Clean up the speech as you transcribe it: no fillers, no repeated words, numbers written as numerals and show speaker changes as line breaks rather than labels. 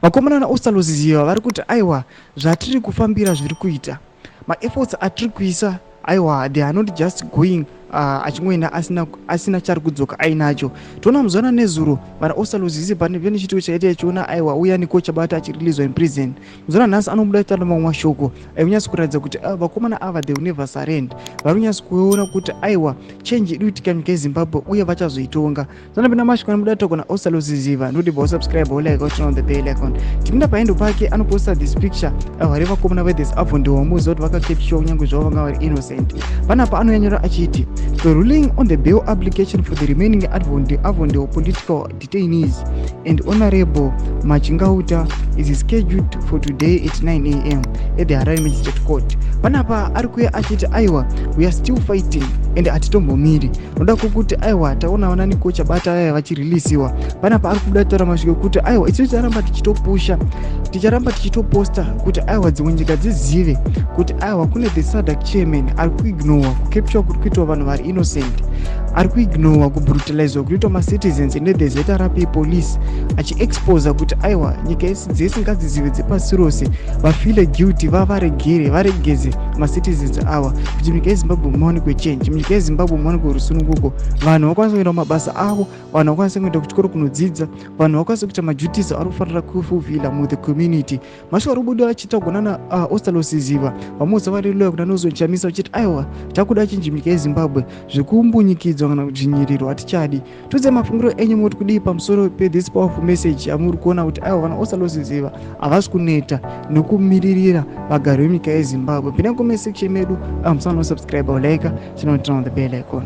Vakomana naOstallos Ziva vari kuti aiwa, zvatiri kufambira zviri kuita, maefforts atiri kuisa, aiwa, they are not just going achingoenda asina chari kudzoka ainacho. Toona muzana nezuro vana Ostallos Ziva pane chiitiko chaita ichiona, aiwa, uya Nicole Chabata achireleaswa in prison. Muzana nhasi anobuda achitaura mamwe mashoko ekunyatso kuratidza kuti vakomana ava, they will never surrender. Vari kunyatso kuona kuti aiwa, change iri kuitika munyika yeZimbabwe uye vachazoitonga. Zanapinda mashoko anobuda toko naOstallos Ziva. Ndodibva usubscribe, ulike, turn on the bell icon. Tipinda paendo pake anoposta this picture revakomana vethis Avondale, wamuziva kuti vakacapture kunyange zvavo vanga vari innocent. Panapa anonyanyora achiti, "The ruling on the bail application for the remaining Avondale political detainees and Honorable Machingauta is scheduled for today at 9 a.m. at the Harare Magistrate Court." Panapa ari kuya achiti aiwa, we are still fighting and hatitombomiri. Noda kwokuti aiwa, taona vana Nicole Chabata aya vachireleasiwa. Panapa ari kubuda taura mashoko ekuti aiwa, isu ticharamba tichitopusha, ticharamba tichitoposta kuti aiwa, dzimwe nyika dzizive kuti aiwa, kune the SADC chairman ari kuignore kucapture kuri kuitwa vanhu vari innocent, ari kuignore kubrutalizwa kuitwa macitizens nethe ZRP police, achiexposa kuti aiwa, nyika dzese ngadzizive dzepasi rose, vafeel guilty, vavaregere, varegeze macitizens ava kuti munyika yeZimbabwe muwanikwe change, munyika yeZimbabwe muwanikwe rusununguko, vanhu vakwanisa kuenda kumabasa avo, vanhu vakwanisa kuenda kuchikoro kunodzidza, vanhu vakwanisa kuita maduties ari kufanira kufulfilla muthe community. Mashoko ari kubuda achiita nana Ostallos Ziva, vamuudza vari loya kuna Nelson Chamisa, vachiti aiwa, takuda change munyika yeZimbabwe, zvekumbunyikidzwa kana kudzvinyirirwa hatichadi. Tudze mafungiro enyu, muri kudii pamusoro pethis powerful message yamuri kuona kuti aiwa, vana Ostallos Ziva havasi kuneta nekumiririra vagari vemunyika yeZimbabwe? Pinda comment section medu, musana subscribe, like, chino turn on the bell icon.